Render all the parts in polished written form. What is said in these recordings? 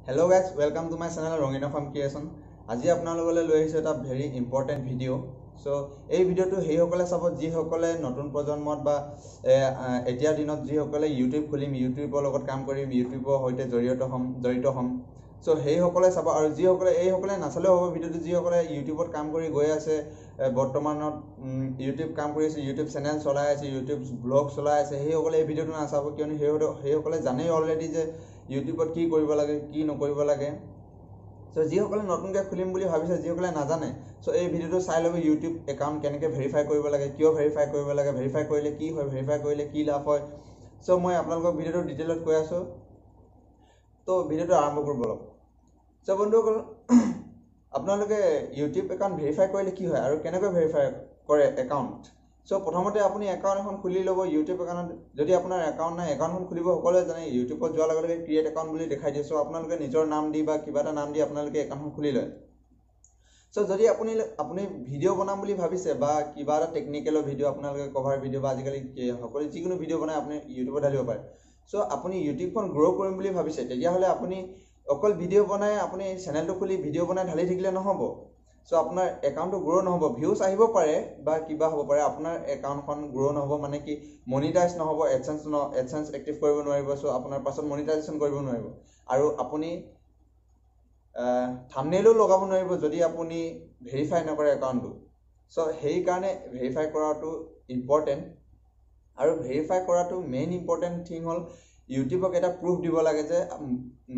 Hello guys, welcome to my channel Rangin Assam creation. আজি আপোনালোকলৈ লৈ আহিছোঁ এটা ভেৰি ইম্পৰ্টেণ্ট ভিডিঅ'। চ' এই ভিডিঅ'টো সেইসকলে চাব যিসকলে নতুন প্ৰজন্মত বা এতিয়াৰ দিনত যিসকলে ইউটিউব খুলিম, ইউটিউবৰ লগত কাম কৰিম, ইউটিউবৰ সৈতে জড়িত হ'ম। চ' সেইসকলে চাব আৰু যিসকলে এইসকলে নাচালেও হ'ব ভিডিঅ'টো। যিসকলে ইউটিউবত কাম কৰি গৈ আছে, বৰ্তমানত ইউটিউব কাম কৰি আছে, ইউটিউব চেনেল চলাই আছে, ইউটিউব ব্লগ চলাই আছে, সেইসকলে এই ভিডিঅ'টো নাচাব, কিয়নো সেইসকলে জানেই অলৰেডি যে ইউটিউবত কি কৰিব লাগে, কি নকৰিব লাগে। চ' যিসকলে নতুনকৈ খুলিম বুলি ভাবিছে, যিসকলে নাজানে, চ' এই ভিডিঅ'টো চাই ল'ব। ইউটিউব একাউণ্ট কেনেকৈ ভেৰিফাই কৰিব লাগে, কিয় ভেৰিফাই কৰিব লাগে, ভেৰিফাই কৰিলে কি হয়, ভেৰিফাই কৰিলে কি লাভ হয়, চ' মই আপোনালোকক ভিডিঅ'টো ডিটেইলত কৈ আছোঁ। ত' ভিডিঅ'টো আৰম্ভ কৰিব অলপ। চ' বন্ধুসকল, আপোনালোকে ইউটিউব একাউণ্ট ভেৰিফাই কৰিলে কি হয় আৰু কেনেকৈ ভেৰিফাই কৰে একাউণ্ট? চ' প্ৰথমতে আপুনি একাউণ্ট এখন খুলি ল'ব ইউটিউব একাউণ্ট। যদি আপোনাৰ একাউণ্ট নাই, একাউণ্টখন খুলিব সকলোৱে জানে, ইউটিউবত যোৱাৰ লগে লগে ক্ৰিয়েট একাউণ্ট বুলি দেখাই দিয়ে। চ' আপোনালোকে নিজৰ নাম দি বা কিবা এটা নাম দি আপোনালোকে একাউণ্টখন খুলি লয়। চ' যদি আপুনি ভিডিঅ' বনাম বুলি ভাবিছে বা কিবা এটা টেকনিকেলৰ ভিডিঅ', আপোনালোকে কভাৰ ভিডিঅ' বা আজিকালি সকলোৱে যিকোনো ভিডিঅ' বনাই আপুনি ইউটিউবত ঢালিব পাৰে। চ' আপুনি ইউটিউবখন গ্ৰ' কৰিম বুলি ভাবিছে, তেতিয়াহ'লে আপুনি অকল ভিডিঅ' বনাই, আপুনি চেনেলটো খুলি ভিডিঅ' বনাই ঢালি থাকিলে নহ'ব। চ' আপোনাৰ একাউণ্টটো গ্ৰ' নহ'ব। ভিউজ আহিব পাৰে বা কিবা হ'ব পাৰে, আপোনাৰ একাউণ্টখন গ্ৰ' নহ'ব। মানে কি, মনিটাইজ নহ'ব, এডচেঞ্চ এক্টিভ কৰিব নোৱাৰিব। চ' আপোনাৰ পাছত মনিটাইজেশ্যন কৰিব নোৱাৰিব আৰু আপুনি থামনেইলো লগাব নোৱাৰিব যদি আপুনি ভেৰিফাই নকৰে একাউণ্টটো। চ' সেইকাৰণে ভেৰিফাই কৰাটো ইম্পৰ্টেণ্ট। আৰু ভেৰিফাই কৰাটো মেইন ইম্পৰ্টেণ্ট থিং হ'ল ইউটিউবক এটা প্ৰুফ দিব লাগে যে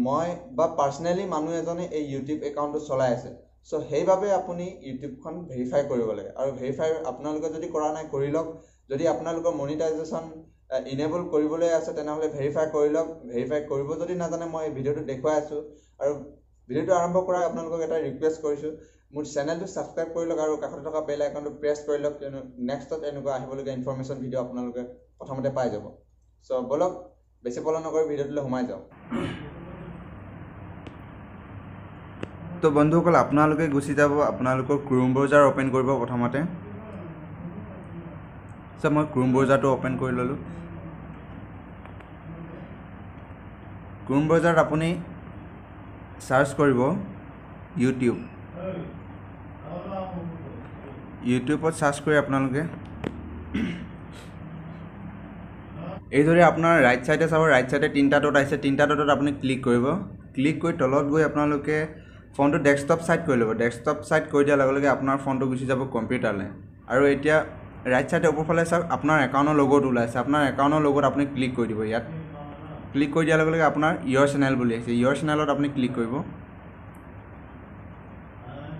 মই বা পাৰ্চনেলি মানুহ এজনে এই ইউটিউব একাউণ্টটো চলাই আছে। চ' সেইবাবে আপুনি ইউটিউবখন ভেৰিফাই কৰিব লাগে। আৰু ভেৰিফাই আপোনালোকে যদি কৰা নাই, কৰি লওক। যদি আপোনালোকৰ মনিটাইজেশ্যন ইনেবল কৰিবলৈ আছে, তেনেহ'লে ভেৰিফাই কৰি লওক। ভেৰিফাই কৰিব যদি নাজানে, মই এই ভিডিঅ'টো দেখুৱাই আছোঁ। আৰু ভিডিঅ'টো আৰম্ভ কৰাৰ আপোনালোকক এটা ৰিকুৱেষ্ট কৰিছোঁ, মোৰ চেনেলটো ছাবস্ক্ৰাইব কৰি লওক আৰু কাষতে থকা বেল আইকনটো প্ৰেছ কৰি লওক, কিয়নো নেক্সটত এনেকুৱা আহিবলগীয়া ইনফৰ্মেশ্যন ভিডিঅ' আপোনালোকে প্ৰথমতে পাই যাব। চ' ব'লক, বেছি পলম নকৰি ভিডিঅ'টোলৈ সোমাই যাওঁ। তো বন্ধুসকল, আপোনালোকে গুচি যাব আপোনালোকৰ ক্ৰোম ব্ৰাউজাৰ অ'পেন কৰিব প্ৰথমতে। চ' মই ক্ৰোম ব্ৰাউজাৰটো অ'পেন কৰি ল'লোঁ। ক্ৰোম ব্ৰাউজাৰত আপুনি চাৰ্চ কৰিব ইউটিউব। ইউটিউবত চাৰ্চ কৰি আপোনালোকে এইদৰে আপোনাৰ ৰাইট ছাইডে চাব, ৰাইট ছাইডে তিনিটা ডট আহিছে। তিনিটা ডটত আপুনি ক্লিক কৰিব। ক্লিক কৰি তলত গৈ আপোনালোকে ফোনটো ডেস্কটপ ছাইড কৰি ল'ব। ডেস্কটপ ছাইড কৰি দিয়াৰ লগে লগে আপোনাৰ ফোনটো গুচি যাব কম্পিউটাৰলৈ। আৰু এতিয়া ৰাইট ছাইডে ওপৰফালে চাওক, আপোনাৰ একাউণ্টৰ লগতো ওলাইছে। আপোনাৰ একাউণ্টৰ লগত আপুনি ক্লিক কৰি দিব। ইয়াত ক্লিক কৰি দিয়াৰ লগে লগে আপোনাৰ ইয়ৰ চেনেল বুলি আহিছে। ইয়ৰ চেনেলত আপুনি ক্লিক কৰিব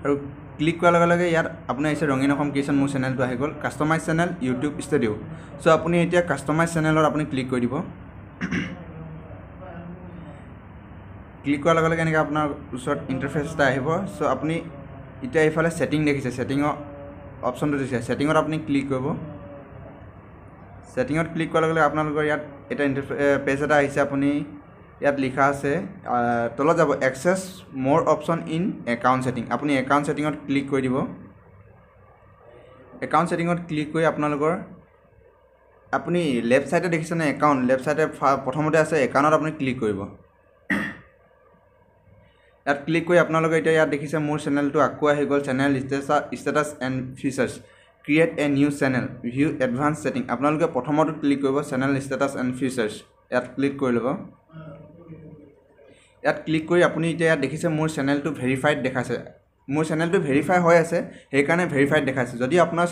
আৰু ক্লিক কৰাৰ লগে লগে ইয়াত আপুনি আহিছে ৰঙীন অসম ক্ৰিয়েশ্যন, মোৰ চেনেলটো আহি গ'ল। Customise channel, YouTube studio. চ' আপুনি এতিয়া কাষ্টমাইজ চেনেলত আপুনি ক্লিক কৰি দিব। ক্লিক কৰাৰ লগে লগে এনেকৈ আপোনাৰ ওচৰত ইণ্টাৰফেচ এটা আহিব। চ' আপুনি এতিয়া এইফালে ছেটিং দেখিছে, ছেটিঙৰ অপশ্যনটো দিছে, ছেটিঙত আপুনি ক্লিক কৰিব। ছেটিঙত ক্লিক কৰাৰ লগে লগে আপোনালোকৰ ইয়াত এটা পেজ এটা আহিছে। আপুনি ইয়াত লিখা আছে, তলত যাব, access more option in account setting. আপুনি একাউণ্ট ছেটিঙত ক্লিক কৰি দিব। একাউণ্ট ছেটিঙত ক্লিক কৰি আপোনালোকৰ আপুনি লেফ্ট ছাইডে দেখিছেনে একাউণ্ট, লেফ্ট ছাইডে প্ৰথমতে আছে, একাউণ্টত আপুনি ক্লিক কৰিব। ইয়াত ক্লিক কৰি আপোনালোকে এতিয়া ইয়াত দেখিছে মোৰ চেনেলটো আকৌ আহি গ'ল। Channel status and features, create a new channel, view advance setting. আপোনালোকে প্ৰথমতো ক্লিক কৰিব চেনেল ষ্টেটাছ এণ্ড ফিচাৰ্ছ, ইয়াত ক্লিক কৰি ল'ব। ইয়াত ক্লিক কৰি আপুনি এতিয়া ইয়াত দেখিছে মোৰ চেনেলটো ভেৰিফাইড দেখাইছে। মোৰ চেনেলটো ভেৰিফাই হৈ আছে, সেইকাৰণে ভেৰিফাইড দেখাইছে। যদি আপোনাৰ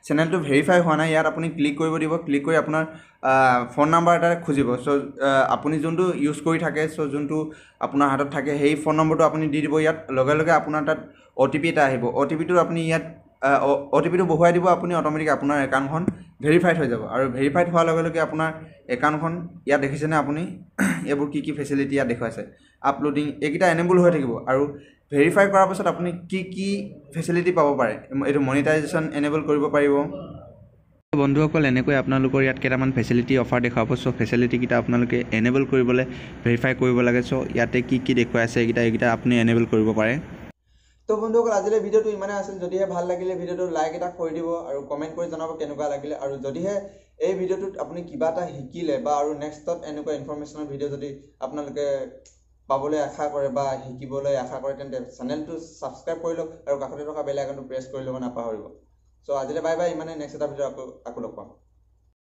চেনেলটো ভেৰিফাই হোৱা নাই, ইয়াত আপুনি ক্লিক কৰিব দিব। ক্লিক কৰি আপোনাৰ ফোন নাম্বাৰ এটা খুজিব। চ' আপুনি যোনটো ইউজ কৰি থাকে, চ' যোনটো আপোনাৰ হাতত থাকে, সেই ফোন নম্বৰটো আপুনি দি দিব ইয়াত। লগে লগে আপোনাৰ তাত অ' টি পি এটা আহিব। অ' টি পিটো আপুনি ইয়াত অ' টি পিটো বহুৱাই দিব, আপুনি অট'মেটিক আপোনাৰ একাউণ্টখন ভেৰিফাইড হৈ যাব। আৰু ভেৰিফাইড হোৱাৰ লগে লগে আপোনাৰ একাউণ্টখন ইয়াত দেখিছেনে আপুনি, এইবোৰ কি কি ফেচিলিটি ইয়াত দেখুৱাইছে, আপলোডিং, এইকেইটা এনেবল হৈ থাকিব। আৰু ভেৰিফাই কৰাৰ পাছত আপুনি কি কি ফেচিলিটি পাব পাৰে, এইটো মনিটাইজেশ্যন এনেবল কৰিব পাৰিব। বন্ধুসকল, এনেকৈ আপোনালোকৰ ইয়াত কেইটামান ফেচিলিটি অফাৰ দেখুৱাব। চ' ফেচিলিটিকেইটা আপোনালোকে এনেবল কৰিবলৈ ভেৰিফাই কৰিব লাগে। চ' ইয়াতে কি কি দেখুৱাই আছে, এইকেইটা আপুনি এনেবল কৰিব পাৰে। তো বন্ধুসকল, আজিলৈ ভিডিঅ'টো ইমানেই আছিল। যদিহে ভাল লাগিলে ভিডিঅ'টো লাইক এটা কৰি দিব আৰু কমেণ্ট কৰি জনাব কেনেকুৱা লাগিলে। আৰু যদিহে এই ভিডিঅ'টোত আপুনি কিবা এটা শিকিলে বা আৰু নেক্সটত এনেকুৱা ইনফৰ্মেশ্যনৰ ভিডিঅ' যদি আপোনালোকে পাবলৈ আশা কৰে বা শিকিবলৈ আশা কৰে, তেন্তে চেনেলটো ছাবস্ক্ৰাইব কৰি লওক আৰু কাষতে থকা বেল আইকনটো প্ৰেছ কৰি ল'ব নাপাহৰিব। চ' আজিলৈ বাই বাই, ইমানে। নেক্সট এটা ভিডিঅ' আকৌ লগ পাম।